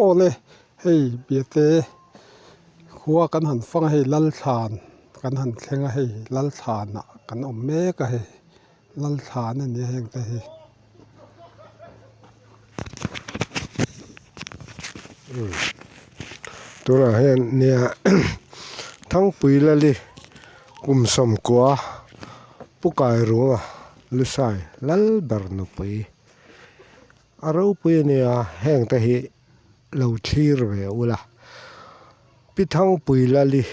Awle hei Biate khua kan han fang a hei Lalthlan kan han thleng a hei Lalthlanah kan awm mek a hei Lalthlan a ni a heng te hi. Tunah hian nia Thangpui Lali kum sawmkua Pu Kairunga Lusai Lalber nupui a ropui a nia heng te hi lo thlir ve ula Pi Thangpui Lali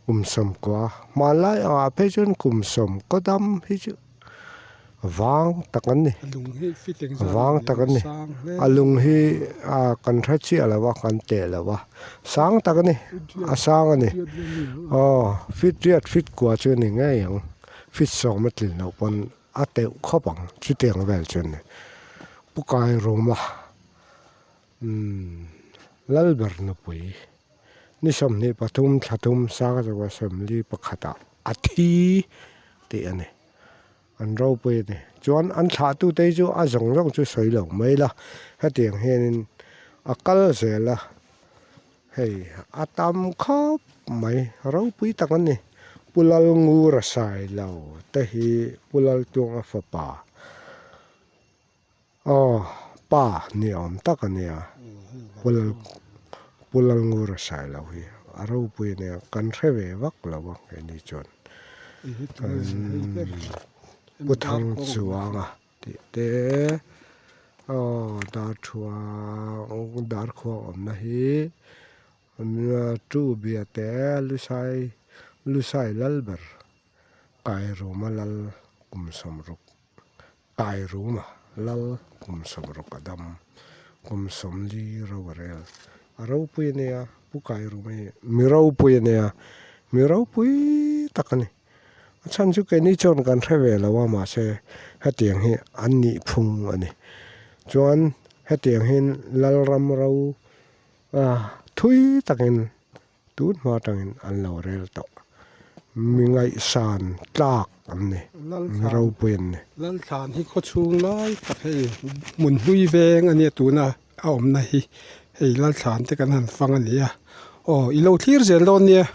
kum sawmkua hmanlai angah phei chuan kum sawmkaw dam hi chu vang tak an ni vang tak an ni a lung hi ah kan hre chiah lo a kan teh lo a sang tak a ni a sang a ni aw feet riat feet kua chu a ni ngei ang feet sawm a tlin loh pawn a teuh khawp ang chutiang vel chu a ni pu kai ruma umm lalber nupui ni 23 thla thum sang zawa 41 ah a thi tih a ni. An ropui a ni. Chuan an thlahtute hi chu a zawng zawng chu sawi lo mai la, hetiang hianin a kal zel a, hei a tam khawp mai, ropui tak an ni. Pu Lalngura Sailo te hi Pu Laltuanga fapa aw pa ni awm tak a nia, Pu Lal Pu Lalngura Sailo hi a ropui a nia, kan hre ve vak lo a keini chuan. Pu Thang Chuanga tih te aw darthuang darkhuang awmna hi tu bia te lusai lusai lal ber Kairuma lal kum sawmruk Kairuma lal kum sawmruk a dam kum sawmli ro a rel a ropui a nia Pu Kairuma hi mi ropui a nia mi ropui tak a ni a chhan chu keini chuan kan hre ve lo a mahse hetiang hi an nih phung a ni chuan hetiang hian Lalram ro thui takin Tun hma atangin an lo rel tawh. Mi ngaihsan tlak an ni, mi ropui an ni. Lalthlan hi khawchhung lai tak hei hmun hlui veng a nia tuna a awmna hi hei Lalthlan te kan han fang a ni a, aw i lo thlir zel dawn nia.